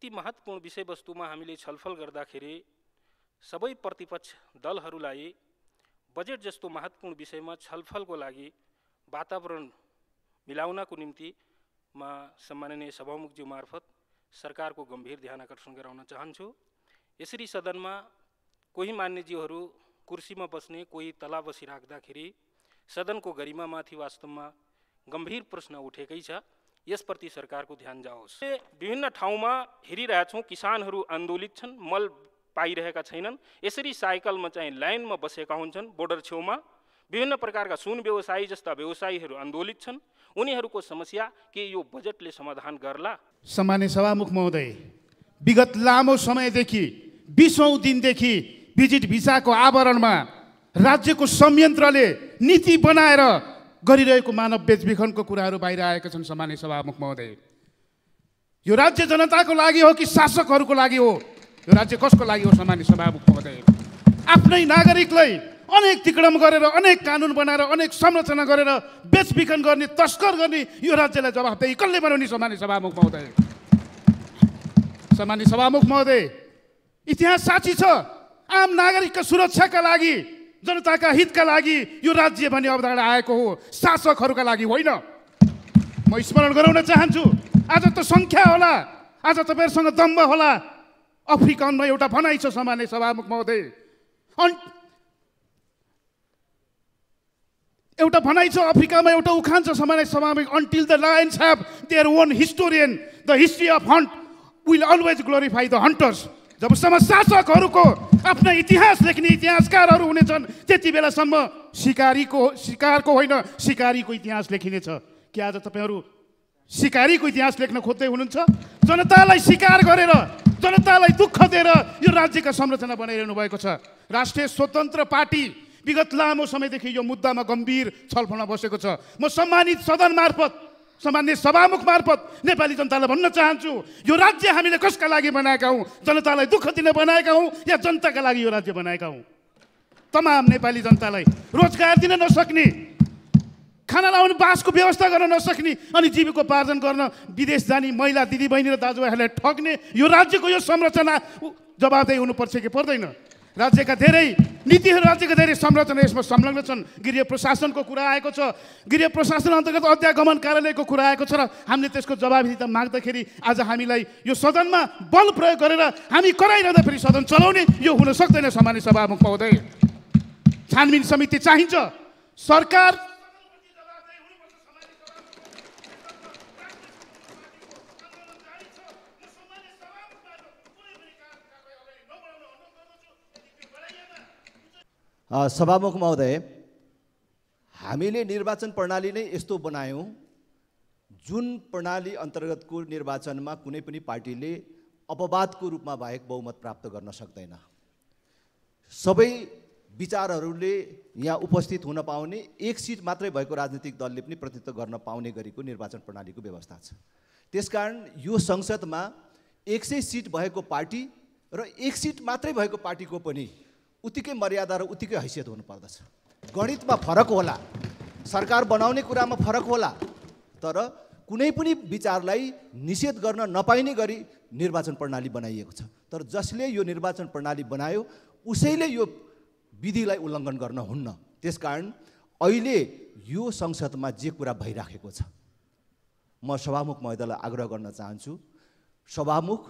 यति महत्त्वपूर्ण विषयवस्तुमा हामीले छलफल गर्दाखेरि सबै प्रतिपक्ष दलहरूलाई बजेट जस्तो महत्त्वपूर्ण विषयमा छलफलको लागि वातावरण मिलाउनको निम्ति म सम्माननीय सभामुखज्यू मार्फत सरकारको गम्भीर ध्यान आकर्षण गराउन चाहन्छु। यसरी सदनमा कोही मान्यज्यूहरू कुर्सीमा बस्ने, कोही तला बसिराख्दाखेरि सदनको गरिमामाथि वास्तवमा गम्भीर प्रश्न उठेकै छ। यसप्रति सरकारको ध्यान जाओस्। विभिन्न ठाउँमा हेरिरहेछौँ किसानहरू आन्दोलित छन्, मल पाइरहेका छैनन्। यसरी साइकलमा चाहिँ लाइनमा बसेका हुन्छन् बोर्डर छेउमा। विभिन्न प्रकारका सुन व्यवसायी जस्ता व्यवसायीहरू आन्दोलित छन्। उनीहरूको समस्या के यो बजेटले समाधान गर्ला? सम्माननीय सभामुख महोदय, विगत लामो समयदेखि 20औं दिनदेखि भिजिट भिसाको आवरणमा राज्यको संयन्त्रले नीति बनाएर गरिरहेको मानव बेचबिखनको कुराहरू बाहिर आएका छन्। सम्माननीय सभामुख महोदय, यो राज्य जनताको लागि हो कि शासकहरूको लागि हो? यो राज्य कसको लागि हो? सम्माननीय सभामुख महोदय, आफ्नै नागरिकलाई अनेक तिक्रम गरेर, अनेक कानुन बनाएर, अनेक संरचना गरेर बेचबिखन गर्ने, तस्कर गर्ने यो राज्यलाई जवाफदेही कसले बनाउने? सम्माननीय सभामुख महोदय, सम्माननीय सभामुख महोदय, इतिहास साक्षी छ। आम नागरिकका सुरक्षाका लागि, जनताका हितका लागि यो राज्य भन्ने अवधारणा आएको हो, शासकहरूका लागि होइन। म स्मरण गराउन चाहन्छु, आज त सङ्ख्या होला, आज तपाईँहरूसँग दम्ब होला। अफ्रिकामा एउटा भनाइ छ सम्माननीय सभामुख महोदय, एउटा भनाइ छ, अफ्रिकामा एउटा उखान छ सम्माननीय सभामुख, until the lions have their own historian, the history of hunt will always glorify the hunters। जबसम्म शासकहरूको आफ्ना इतिहास लेख्ने इतिहासकारहरू हुनेछन् त्यति बेलासम्म शिकारको होइन, शिकारीको इतिहास लेखिनेछ। के आज तपाईँहरू शिकारीको इतिहास लेख्न खोज्दै हुनुहुन्छ? जनतालाई शिकार गरेर, जनतालाई दुःख दिएर यो राज्यका संरचना बनाइरहनु भएको छ। राष्ट्रिय स्वतन्त्र पार्टी विगत लामो समयदेखि यो मुद्दामा गम्भीर छलफलमा बसेको छ। म सम्मानित सदन मार्फत, सम्माननीय सभामुख मार्फत नेपाली जनतालाई भन्न चाहन्छु, यो राज्य हामीले कसका लागि बनाएका हौँ? जनतालाई दुःख दिन बनाएका हौँ या जनताका लागि यो राज्य बनाएका हौँ? तमाम नेपाली जनतालाई रोजगार दिन नसक्ने, खाना लाउने बाँसको व्यवस्था गर्न नसक्ने अनि जीविकोपार्जन गर्न विदेश जाने महिला दिदीबहिनी र दाजुभाइहरूलाई ठग्ने यो राज्यको यो संरचना जवाबदेही हुनुपर्छ कि पर्दैन? राज्यका धेरै नीतिहरू, राज्यका धेरै संरचना यसमा संलग्न छन्। गृह प्रशासनको कुरा आएको छ, गृह प्रशासन अन्तर्गत अध्यागमन कार्यालयको कुरा आएको छ र हामीले त्यसको जवाबदिता माग्दाखेरि आज हामीलाई यो सदनमा बल प्रयोग गरेर हामी कराइरहँदा फेरि सदन चलाउने यो हुन सक्दैन। सम्माननीय सभामुख महोदय, छानबिन समिति चाहिन्छ। सरकार सभामुख महोदय, हामीले निर्वाचन प्रणाली नै यस्तो बनायौँ जुन प्रणाली अन्तर्गतको निर्वाचनमा कुनै पनि पार्टीले अपवादको रूपमा बाहेक बहुमत प्राप्त गर्न सक्दैन। सबै विचारहरूले यहाँ उपस्थित हुन पाउने, एक सिट मात्रै भएको राजनीतिक दलले पनि प्रतिनिधित्व गर्न पाउने गरेको निर्वाचन प्रणालीको व्यवस्था छ। त्यसकारण यो संसदमा 100 सिट भएको पार्टी र 1 सिट मात्रै भएको पार्टीको पनि उत्तिकै मर्यादा र उत्तिकै हैसियत हुनुपर्दछ। गणितमा फरक होला, सरकार बनाउने कुरामा फरक होला, तर कुनै पनि विचारलाई निषेध गर्न नपाइने गरी निर्वाचन प्रणाली बनाइएको छ। तर जसले यो निर्वाचन प्रणाली बनायो उसैले यो विधिलाई उल्लङ्घन गर्न हुन्न। त्यसकारण अहिले यो संसदमा जे कुरा भइराखेको छ, म सभामुख महोदयलाई आग्रह गर्न चाहन्छु, सभामुख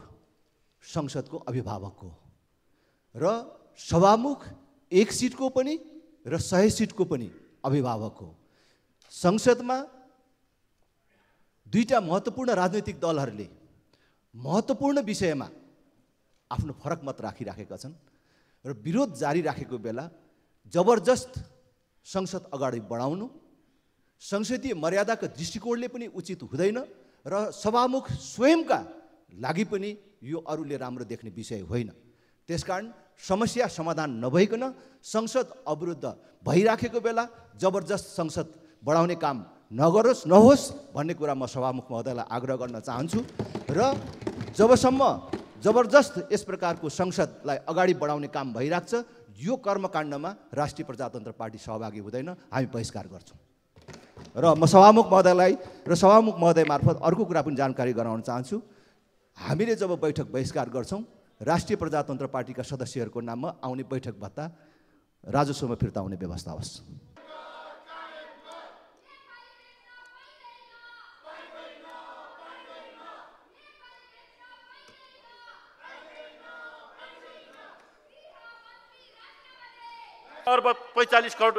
संसदको अभिभावक हो र सभामुख 1 सिटको पनि र 100 सिटको पनि अभिभावक हो। संसदमा दुईटा महत्त्वपूर्ण राजनैतिक दलहरूले महत्त्वपूर्ण विषयमा आफ्नो फरक मत राखिराखेका छन् र विरोध जारी राखेको बेला जबरजस्त संसद अगाडि बढाउनु संसदीय मर्यादाको दृष्टिकोणले पनि उचित हुँदैन र सभामुख स्वयंका लागि पनि यो अरूले राम्रो देख्ने विषय होइन। त्यसकारण समस्या समाधान नभइकन संसद अवरुद्ध भइराखेको बेला जबरजस्त संसद बढाउने काम नहोस् भन्ने कुरा म सभामुख महोदयलाई आग्रह गर्न चाहन्छु र जबसम्म जबरजस्त यस प्रकारको संसदलाई अगाडि बढाउने काम भइराख्छ यो कर्मकाण्डमा राष्ट्रिय प्रजातन्त्र पार्टी सहभागी हुँदैन, हामी बहिष्कार गर्छौँ। र म सभामुख महोदयलाई र सभामुख महोदय मार्फत अर्को कुरा पनि जानकारी गराउन चाहन्छु। हामीले जब बैठक बहिष्कार गर्छौँ, राष्ट्रिय प्रजातन्त्र पार्टीका सदस्यहरूको नाममा आउने बैठक भत्ता राजस्वमा फिर्ता हुने व्यवस्था होस्। अर्ब 45 करोड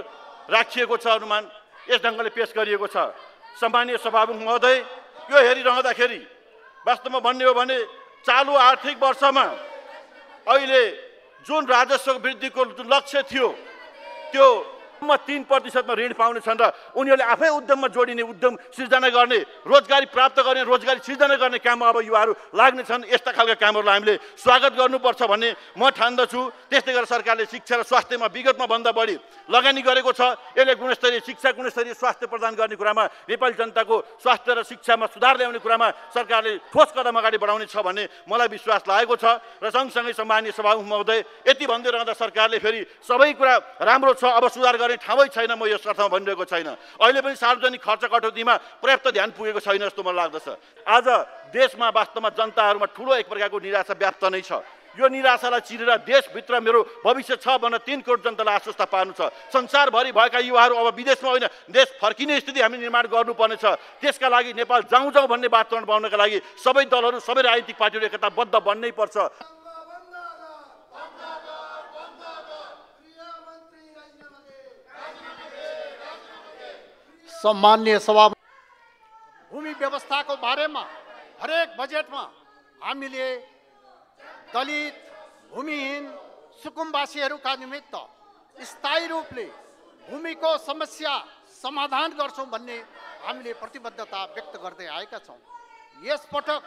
राखिएको छ अनुमान, यस ढङ्गले पेश गरिएको छ। सम्मानीय सभामुख महोदय, यो हेरिरहँदाखेरि वास्तवमा भन्ने हो भने चालु आर्थिक वर्षमा अहिले जुन राजस्व वृद्धिको जुन लक्ष्य थियो त्यो 3% ऋण पाउनेछन् र उनीहरूले आफै उद्यममा जोडिने, उद्यम सिर्जना गर्ने, रोजगारी प्राप्त गर्ने, रोजगारी सिर्जना गर्ने काममा अब युवाहरू लाग्नेछन्। यस्ता खालका कामहरूलाई हामीले स्वागत गर्नुपर्छ भन्ने म ठान्दछु। त्यस्तै गरेर सरकारले शिक्षा र स्वास्थ्यमा विगतमा भन्दा बढी लगानी गरेको छ। यसले गुणस्तरीय शिक्षा, गुणस्तरीय स्वास्थ्य प्रदान गर्ने कुरामा, नेपाली जनताको स्वास्थ्य र शिक्षामा सुधार ल्याउने कुरामा सरकारले ठोस कदम अगाडि बढाउने छ भन्ने मलाई विश्वास लागेको छ। र सँगसँगै सम्मानीय सभामुख महोदय, यति भन्दै रहँदा सरकारले फेरि सबै कुरा राम्रो छ, अब सुधार गर्ने ठाउँै छैन, म यस अर्थमा भनिरहेको छैन। अहिले पनि सार्वजनिक खर्च कटौतीमा पर्याप्त ध्यान पुगेको छैन जस्तो मलाई लाग्दछ। आज देशमा वास्तवमा जनताहरूमा ठुलो एक प्रकारको निराशा व्याप्त नै छ। यो निराशालाई चिरेर देशभित्र मेरो भविष्य छ भनेर 3 करोड जनतालाई आश्वस्त पार्नु छ। संसारभरि भएका युवाहरू अब विदेशमा होइन, देश फर्किने स्थिति हामी निर्माण गर्नुपर्ने छ। त्यसका लागि नेपाल जाउँ जाउँ भन्ने वातावरण बनाउनका लागि सबै दलहरू, सबै राजनीतिक पार्टीहरू एकताबद्ध बन्नै पर्छ। सम्माननीय सभा, भूमि व्यवस्थाको बारेमा हरेक बजेटमा हामीले दलित, भूमिहीन, सुकुम्बासीहरूका निमित्त स्थायी रूपले भूमिको समस्या समाधान गर्छौँ भन्ने हामीले प्रतिबद्धता व्यक्त गर्दै आएका छौँ। यसपटक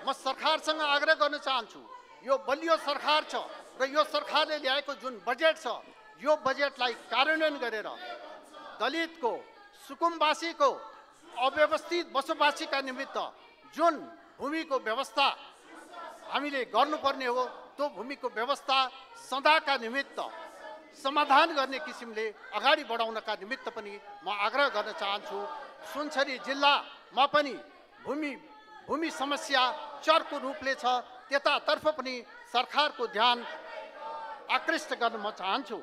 म सरकारसँग आग्रह गर्न चाहन्छु, यो बलियो सरकार छ र यो सरकारले ल्याएको जुन बजेट छ, यो बजेटलाई कार्यान्वयन गरेर दलितको, सुकुम्बासीको अव्यवस्थित बसोबासीका निमित्त जुन भूमिको व्यवस्था हामीले गर्नुपर्ने हो, त्यो भूमिको व्यवस्था सदाका निमित्त समाधान गर्ने किसिमले अगाडि बढाउनका निमित्त पनि म आग्रह गर्न चाहन्छु। सुनसरी जिल्लामा पनि भूमि समस्या चर्को रूपले छ, त्यतातर्फ पनि सरकारको ध्यान आकृष्ट गर्न म चाहन्छु।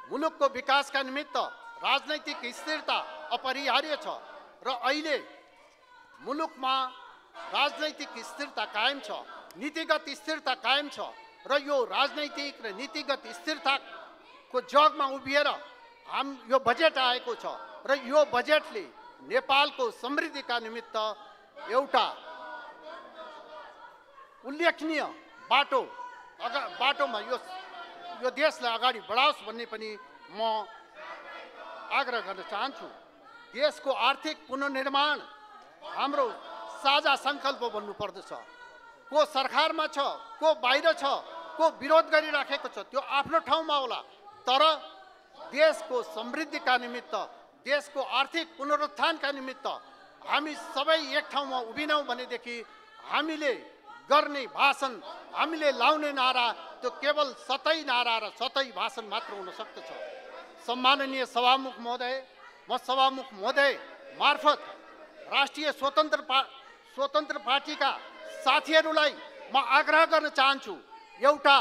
मुलुकको विकासका निमित्त राजनैतिक स्थिरता अपरिहार्य छ र अहिले मुलुकमा राजनैतिक स्थिरता कायम छ, नीतिगत स्थिरता कायम छ र यो राजनैतिक र नीतिगत स्थिरताको जगमा उभिएर यो बजेट आएको छ र यो बजेटले नेपालको समृद्धिका निमित्त एउटा उल्लेखनीय बाटोमा यो देशलाई अगाडि बढाओस् भन्ने पनि म आग्रह गर्न चाहन्छु। देशको आर्थिक पुनर्निर्माण हाम्रो साझा सङ्कल्प बन्नुपर्दछ। को सरकारमा छ, को बाहिर छ, को विरोध गरिराखेको छ, त्यो आफ्नो ठाउँमा होला, तर देशको समृद्धिका निमित्त, देशको आर्थिक पुनरुत्थानका निमित्त हामी सबै एक ठाउँमा उभिनौँ भनेदेखि हामीले गर्ने भाषण, हामीले लाउने नारा त्यो केवल सतै नारा र सतै भाषण मात्र हुन सक्दछ। सम्माननीय सभामुख महोदय, म सभामुख महोदय मार्फत राष्ट्रिय स्वतन्त्र पार्टीका साथीहरूलाई म आग्रह गर्न चाहन्छु, एउटा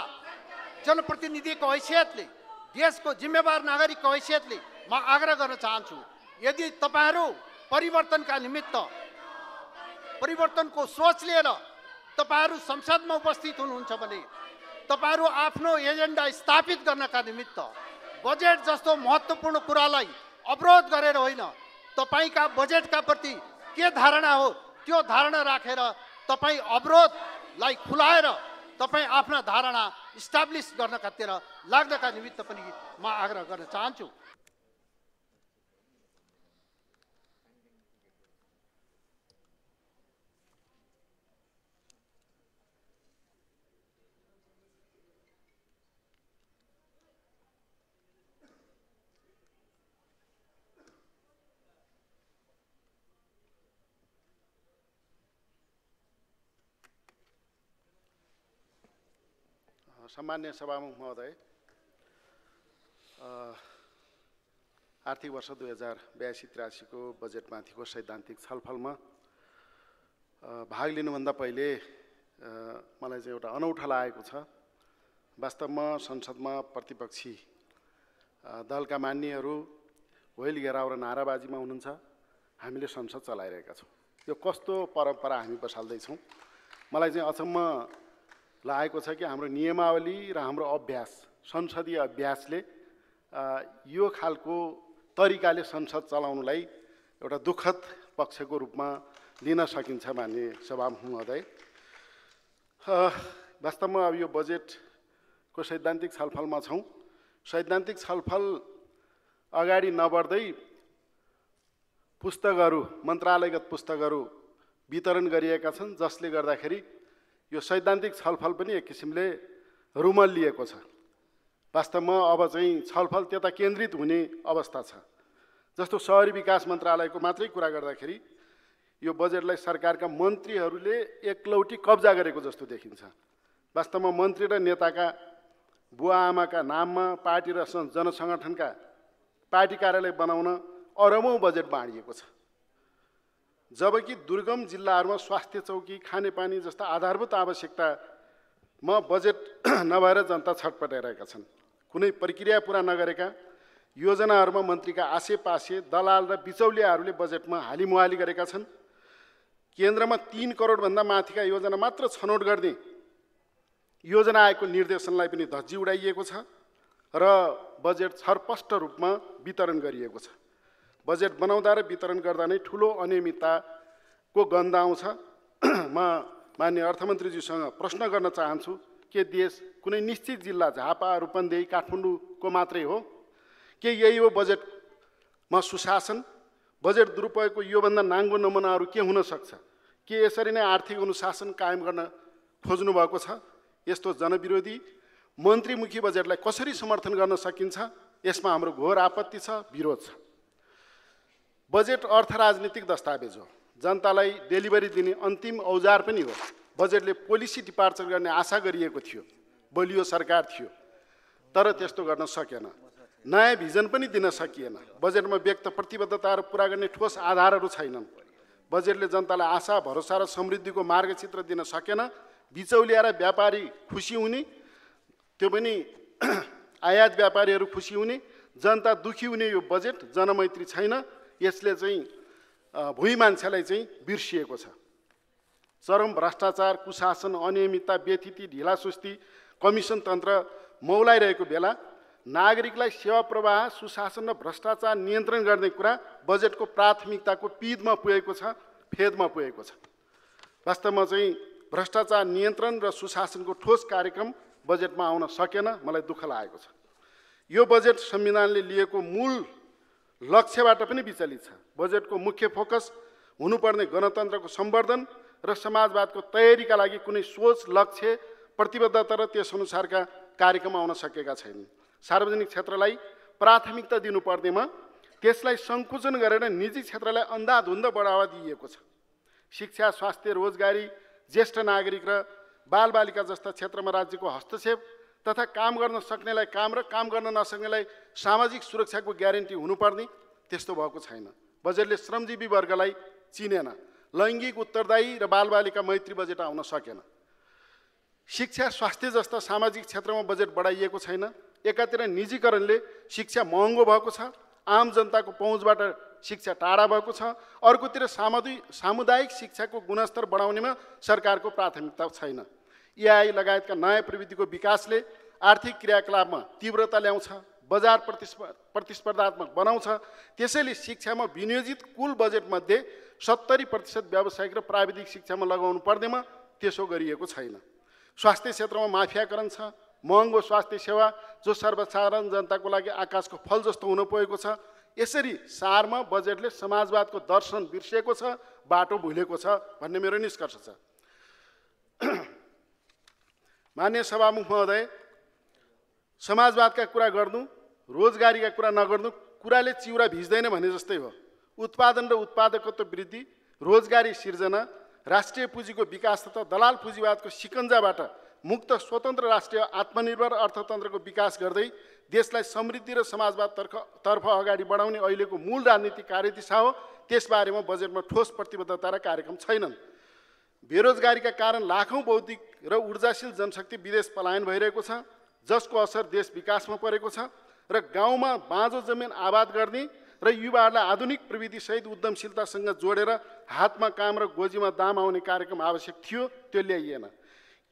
जनप्रतिनिधिको हैसियतले, देशको जिम्मेवार नागरिकको हैसियतले म आग्रह गर्न चाहन्छु, यदि तपाईहरू परिवर्तनका निमित्त, परिवर्तनको सोच लिएर तपाईहरू संसदमा उपस्थित हुनुहुन्छ भने तपाईहरू आफ्नो एजेन्डा स्थापित गर्नका निमित्त बजेट जस्तो महत्त्वपूर्ण कुरालाई अवरोध गरेर होइन, तपाईका बजेटका प्रति के धारणा हो त्यो धारणा राखेर तपाईँ अवरोधलाई खुलाएर तपाईँ आफ्ना धारणा इस्टाब्लिस गर्नकातिर लाग्नका निमित्त पनि म आग्रह गर्न चाहन्छु। सम्मान्य सभामुख महोदय, आर्थिक वर्ष 2082-83 को बजेटमाथिको सैद्धान्तिक छलफलमा भाग लिनुभन्दा पहिले मलाई चाहिँ एउटा अनौठा लागेको छ। वास्तवमा संसदमा प्रतिपक्षी दलका मान्यहरू होइल घेराउ र नाराबाजीमा हुनुहुन्छ, हामीले संसद चलाइरहेका छौँ। यो कस्तो परम्परा हामी बसाल्दैछौँ? मलाई चाहिँ अचम्म लागेको छ कि हाम्रो नियमावली र हाम्रो अभ्यास, संसदीय अभ्यासले यो खालको तरिकाले संसद चलाउनुलाई एउटा दुःखद पक्षको रूपमा लिन सकिन्छ मान्य सभामुख महोदय। वास्तवमा अब यो बजेटको सैद्धान्तिक छलफलमा छौँ। सैद्धान्तिक छलफल अगाडि नबढ्दै पुस्तकहरू, मन्त्रालयगत पुस्तकहरू वितरण गरिएका छन्, जसले गर्दाखेरि यो सैद्धान्तिक छलफल पनि एक किसिमले रुमल्लिएको छ। वास्तवमा अब चाहिँ छलफल त्यता केन्द्रित हुने अवस्था छ। जस्तो शहरी विकास मन्त्रालयको मात्रै कुरा गर्दाखेरि यो बजेटलाई सरकारका मन्त्रीहरूले एकलौटी कब्जा गरेको जस्तो देखिन्छ। वास्तवमा मन्त्री र नेताका बुवा आमाका नाममा पार्टी र जनसङ्गठनका पार्टी कार्यालय बनाउन अरबौँ बजेट बाँडिएको छ, जबकि दुर्गम जिल्लाहरूमा स्वास्थ्य चौकी, खानेपानी जस्ता आधारभूत आवश्यकतामा बजेट नभएर जनता छटपटाइरहेका छन्। कुनै प्रक्रिया पुरा नगरेका योजनाहरूमा मन्त्रीका आसेपासे दलाल र बिचौलियाहरूले बजेटमा हालिमुहाली गरेका छन्। केन्द्रमा 3 करोडभन्दा माथिका योजना मात्र छनौट गर्ने योजना आएको निर्देशनलाई पनि धज्जी उडाइएको छ र बजेट छरपष्ट रूपमा वितरण गरिएको छ। बजेट बनाउँदा र वितरण गर्दा नै ठुलो अनियमितताको गन्ध आउँछ। म मान्य अर्थमन्त्रीज्यूसँग प्रश्न गर्न चाहन्छु के देश कुनै निश्चित जिल्ला, झापा, रूपन्देही, काठमाडौँको मात्रै हो? के यही हो बजेटमा सुशासन? बजेट दुरुपयोगको योभन्दा नाङ्गो नमुनाहरू के हुन सक्छ? के यसरी नै आर्थिक अनुशासन कायम गर्न खोज्नु भएको छ? यस्तो जनविरोधी मन्त्रीमुखी बजेटलाई कसरी समर्थन गर्न सकिन्छ? यसमा हाम्रो घोर आपत्ति छ, विरोध छ। बजेट अर्थ राजनीतिक दस्तावेज हो, जनतालाई डेलिभरी दिने अन्तिम औजार पनि हो। बजेटले पोलिसी डिपार्चर गर्ने आशा गरिएको थियो, बलियो सरकार थियो, तर त्यस्तो गर्न सकेन। नयाँ भिजन पनि दिन सकिएन। बजेटमा व्यक्त प्रतिबद्धताहरू पुरा गर्ने ठोस आधारहरू छैनन्। बजेटले जनतालाई आशा, भरोसा र समृद्धिको मार्गचित्र दिन सकेन। बिचौलिया र व्यापारी खुसी हुने, त्यो पनि आयात व्यापारीहरू खुसी हुने, जनता दुखी हुने यो बजेट जनमैत्री छैन। यसले चाहिँ भुइँ मान्छेलाई चाहिँ बिर्सिएको छ। चरम भ्रष्टाचार, कुशासन, अनियमितता, व्यथिति, ढिलासुस्ती, कमिसन तन्त्र मौलाइरहेको बेला नागरिकलाई सेवा प्रवाह, सुशासन र भ्रष्टाचार नियन्त्रण गर्ने कुरा बजेटको प्राथमिकताको पिँधमा पुगेको छ, फेदमा पुगेको छ। वास्तवमा चाहिँ भ्रष्टाचार नियन्त्रण र सुशासनको ठोस कार्यक्रम बजेटमा आउन सकेन। मलाई दुःख लागेको छ। यो बजेट संविधानले लिएको मूल लक्ष्यबाट पनि विचलित छ। बजेटको मुख्य फोकस हुनुपर्ने गणतन्त्रको सम्वर्धन र समाजवादको तयारीका लागि कुनै सोच, लक्ष्य, प्रतिबद्धता र त्यसअनुसारका कार्यक्रम आउन सकेका छैनन्। सार्वजनिक क्षेत्रलाई प्राथमिकता दिनुपर्नेमा त्यसलाई सङ्कुचन गरेर निजी क्षेत्रलाई अन्धाधुन्ध बढावा दिइएको छ। शिक्षा, स्वास्थ्य, रोजगारी, ज्येष्ठ नागरिक र बालबालिका जस्ता क्षेत्रमा राज्यको हस्तक्षेप तथा काम गर्न सक्नेलाई काम र काम गर्न नसक्नेलाई सामाजिक सुरक्षाको ग्यारेन्टी हुनुपर्ने, त्यस्तो भएको छैन। बजेटले श्रमजीवी वर्गलाई चिनेन। लैङ्गिक उत्तरदायी र बालबालिका मैत्री बजेट आउन सकेन। शिक्षा, स्वास्थ्य जस्ता सामाजिक क्षेत्रमा बजेट बढाइएको छैन। एकातिर निजीकरणले शिक्षा महँगो भएको छ, आम जनताको पहुँचबाट शिक्षा टाढा भएको छ। अर्कोतिर सामुदायिक शिक्षाको गुणस्तर बढाउनेमा सरकारको प्राथमिकता छैन। एआई लगायतका नयाँ प्रविधिको विकासले आर्थिक क्रियाकलापमा तीव्रता ल्याउँछ, बजार प्रतिस्पर्धात्मक बनाउँछ। त्यसैले शिक्षामा विनियोजित कुल बजेटमध्ये 70% व्यावसायिक र प्राविधिक शिक्षामा लगाउनु पर्नेमा त्यसो गरिएको छैन। स्वास्थ्य क्षेत्रमा माफियाकरण छ। महँगो स्वास्थ्य सेवा जो सर्वसाधारण जनताको लागि आकाशको फल जस्तो हुन पुगेको छ। यसरी सारमा बजेटले समाजवादको दर्शन बिर्सिएको छ, बाटो भुलेको छ भन्ने मेरो निष्कर्ष छ। मान्य सभामुख महोदय, समाजवादका कुरा गर्नु, रोजगारीका कुरा नगर्नु कुराले चिउरा भिज्दैन भने जस्तै हो। उत्पादन र उत्पादकत्व वृद्धि, रोजगारी सिर्जना, राष्ट्रिय पुँजीको विकास तथा दलाल पुँजीवादको सिकन्जाबाट मुक्त स्वतन्त्र राष्ट्रिय आत्मनिर्भर अर्थतन्त्रको विकास गर्दै देशलाई समृद्धि र समाजवादतर्फ अगाडि बढाउने अहिलेको मूल राजनीतिक कार्यदिशा हो। त्यसबारेमा बजेटमा ठोस प्रतिबद्धता र कार्यक्रम छैनन्। बेरोजगारीका कारण लाखौँ बौद्धिक र ऊर्जाशील जनशक्ति विदेश पलायन भइरहेको छ, जसको असर देश विकासमा परेको छ र गाउँमा बाँझो जमिन आबाद गर्ने र युवाहरूलाई आधुनिक प्रविधिसहित उद्यमशीलतासँग जोडेर हातमा काम र गोजीमा दाम आउने कार्यक्रम आवश्यक थियो, त्यो ल्याइएन।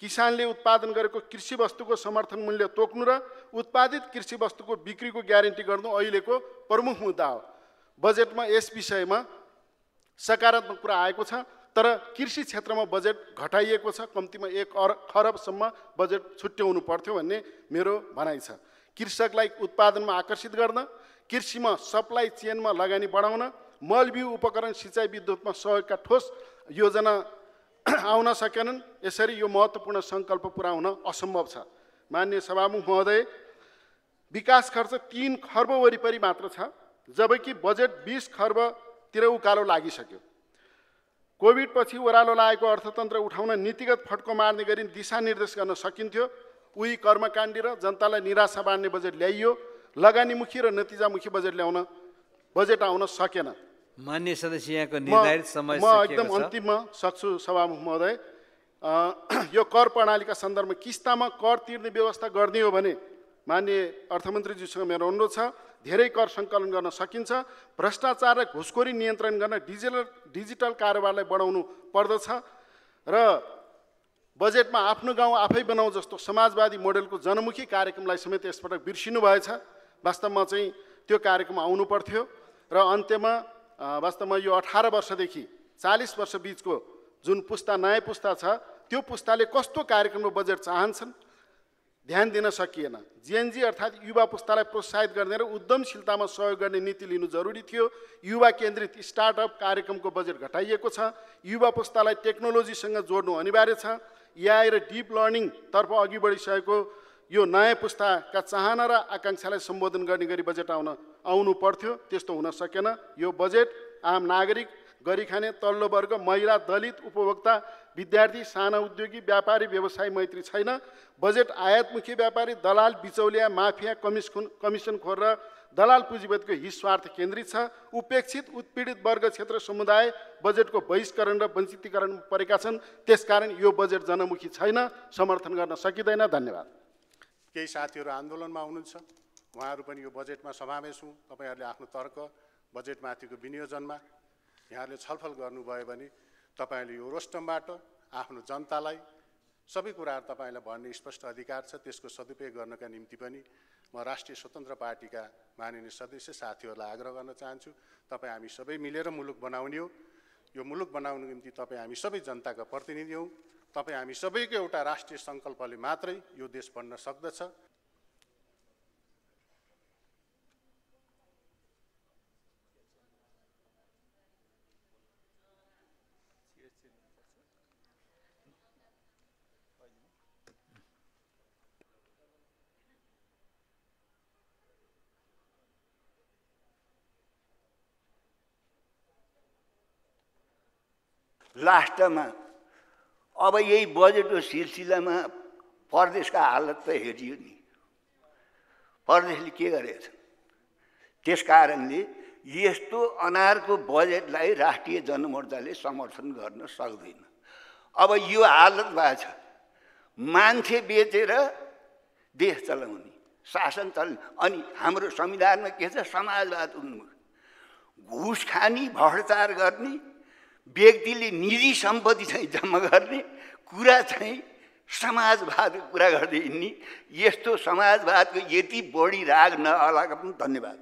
किसानले उत्पादन गरेको कृषि वस्तुको समर्थन मूल्य तोक्नु र उत्पादित कृषि वस्तुको बिक्रीको ग्यारेन्टी गर्नु अहिलेको प्रमुख मुद्दा हो। बजेटमा यस विषयमा सकारात्मक कुरा आएको छ, तर कृषि क्षेत्रमा बजेट घटाइएको छ। कम्तीमा 1 खरबसम्म बजेट छुट्याउनु पर्थ्यो भन्ने मेरो भनाइ छ। कृषकलाई उत्पादनमा आकर्षित गर्न, कृषिमा सप्लाई चेनमा लगानी बढाउन, मलबिउ उपकरण, सिँचाइ, विद्युतमा सहयोगका ठोस योजना आउन सकेनन्। यसरी यो महत्त्वपूर्ण सङ्कल्प पुरा हुन असम्भव छ। माननीय सभामुख महोदय, विकास खर्च 3 खर्ब वरिपरि मात्र छ, जबकि बजेट 20 खर्बतिर उकालो लागिसक्यो। कोभिडपछि ओह्रालो लागेको अर्थतन्त्र उठाउन नीतिगत फड्को मार्ने गरी दिशानिर्देश गर्न सकिन्थ्यो। उही कर्मकाण्डी र जनतालाई निराशा बाँड्ने बजेट ल्याइयो। लगानीमुखी र नतिजामुखी बजेट आउन सकेन। मान्य सदस्य, यहाँको निर्धारित समय म एकदम अन्तिममा सक्छु सभामुख महोदय। यो कर प्रणालीका सन्दर्भमा किस्तामा कर तिर्ने व्यवस्था गर्ने हो भने माननीय अर्थमन्त्रीज्यूसँग मेरो अनुरोध छ, धेरै कर सङ्कलन गर्न सकिन्छ। भ्रष्टाचार र घुसखोरी नियन्त्रण गर्न डिजिटल कारोबारलाई बढाउनु पर्दछ र बजेटमा आफ्नो गाउँ आफै बनाऊ जस्तो समाजवादी मोडेलको जनमुखी कार्यक्रमलाई समेत यसपटक बिर्सिनु भएछ। वास्तवमा चाहिँ त्यो कार्यक्रम आउनु पर्थ्यो। र अन्त्यमा वास्तवमा यो 18 वर्षदेखि 40 वर्ष बिचको जुन पुस्ता, नयाँ पुस्ता छ, त्यो पुस्ताले कस्तो कार्यक्रमको बजेट चाहन्छन् ध्यान दिन सकिएन। जेएनजी अर्थात् युवा पुस्तालाई प्रोत्साहित गर्ने र उद्यमशीलतामा सहयोग गर्ने नीति लिनु जरुरी थियो। युवा केन्द्रित स्टार्टअप कार्यक्रमको बजेट घटाइएको छ। युवा पुस्तालाई टेक्नोलोजीसँग जोड्नु अनिवार्य छ। एआई र डिप लर्निङतर्फ अघि बढिसकेको यो नयाँ पुस्ताका चाहना र आकाङ्क्षालाई सम्बोधन गर्ने गरी बजेट आउनु पर्थ्यो, त्यस्तो हुन सकेन। यो बजेट आम नागरिक, गरी खाने तल्लो वर्ग, महिला, दलित, उपभोक्ता, विद्यार्थी, साना उद्योगी, व्यापारी, व्यवसायी मैत्री छैन। बजेट आयातमुखी व्यापारी, दलाल, बिचौलिया, माफिया, कमिसनखोर र दलाल पुँजीपतिको हित स्वार्थ केन्द्रित छ। उपेक्षित, उत्पीडित वर्ग, क्षेत्र, समुदाय बजेटको बहिष्करण र वञ्चितीकरण परेका छन्। त्यसकारण यो बजेट जनमुखी छैन, समर्थन गर्न सकिँदैन। धन्यवाद। केही साथीहरू आन्दोलनमा हुनुहुन्छ, उहाँहरू पनि यो बजेटमा समावेश हुँ। तपाईँहरूले आफ्नो तर्क बजेटमाथिको विनियोजनमा यहाँहरूले छलफल गर्नुभयो भने तपाईँहरूले यो रोस्टमबाट आफ्नो जनतालाई सबै कुराहरू तपाईँलाई भन्ने स्पष्ट अधिकार छ। त्यसको सदुपयोग गर्नका निम्ति पनि म राष्ट्रिय स्वतन्त्र पार्टीका माननीय सदस्य साथीहरूलाई आग्रह गर्न चाहन्छु, तपाईँ हामी सबै मिलेर मुलुक बनाउने हो। यो मुलुक बनाउनको निम्ति तपाईँ हामी सबै जनताका प्रतिनिधि हौँ। तपाईँ हामी सबैको एउटा राष्ट्रिय सङ्कल्पले मात्रै यो देश बन्न सक्दछ। लास्टमा अब यही बजेटको सिलसिलामा परदेशका हालत त हेरियो नि, परदेशले के गरेछ। त्यस कारणले यस्तो अनारको बजेटलाई राष्ट्रिय जनमोर्चाले समर्थन गर्न सक्दैन। अब यो हालत भएको छ, मान्छे बेचेर देश चलाउने, शासन चलाउने। अनि हाम्रो संविधानमा के छ, समाजवाद उन्मुख, घुस खाने, भ्रष्टाचार गर्ने, व्यक्तिले निजी सम्पत्ति चाहिँ जम्मा गर्ने कुरा चाहिँ समाजवादको कुरा गर्दै हिँड्ने। यस्तो समाजवादको यति बढी राग नलागा पनि धन्यवाद।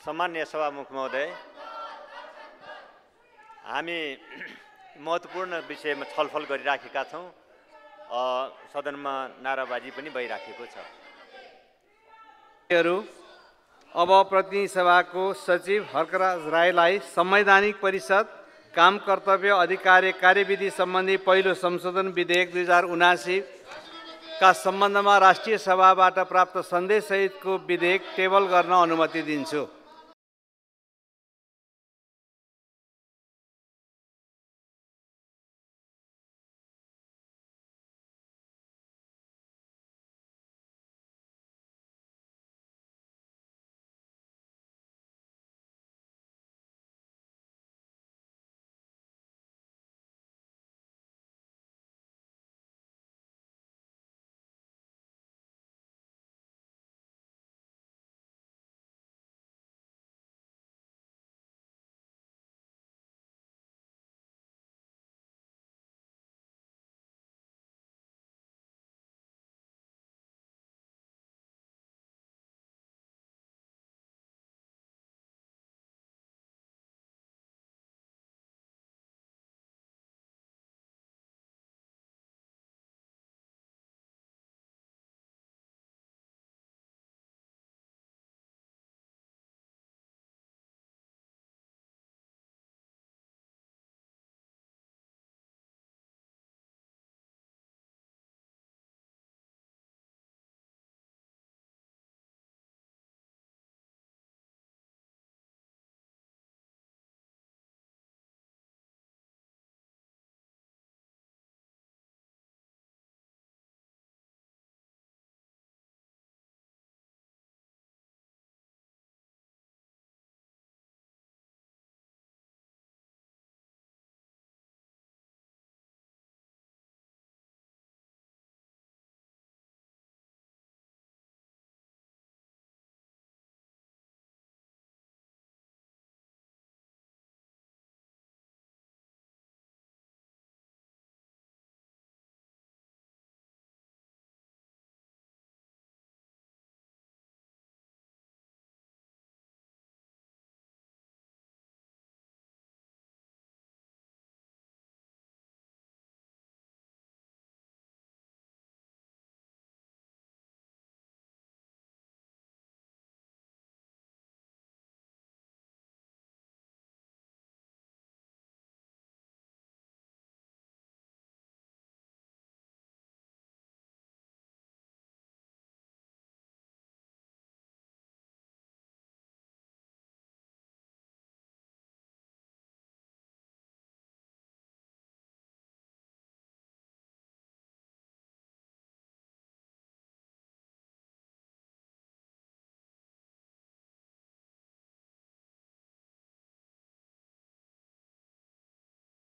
सम्माननीय सभामुख महोदय, हामी महत्त्वपूर्ण विषयमा छलफल गरिराखेका छौँ। सदनमा नाराबाजी पनि भइराखेको छ। अब प्रतिनिधि सभाको सचिव हर्कराज राईलाई संवैधानिक परिषद काम कर्तव्य अधिकार कार्यविधि सम्बन्धी पहिलो संशोधन विधेयक 2079 का सम्बन्धमा राष्ट्रिय सभाबाट प्राप्त सन्देशसहितको विधेयक टेबल गर्न अनुमति दिन्छु।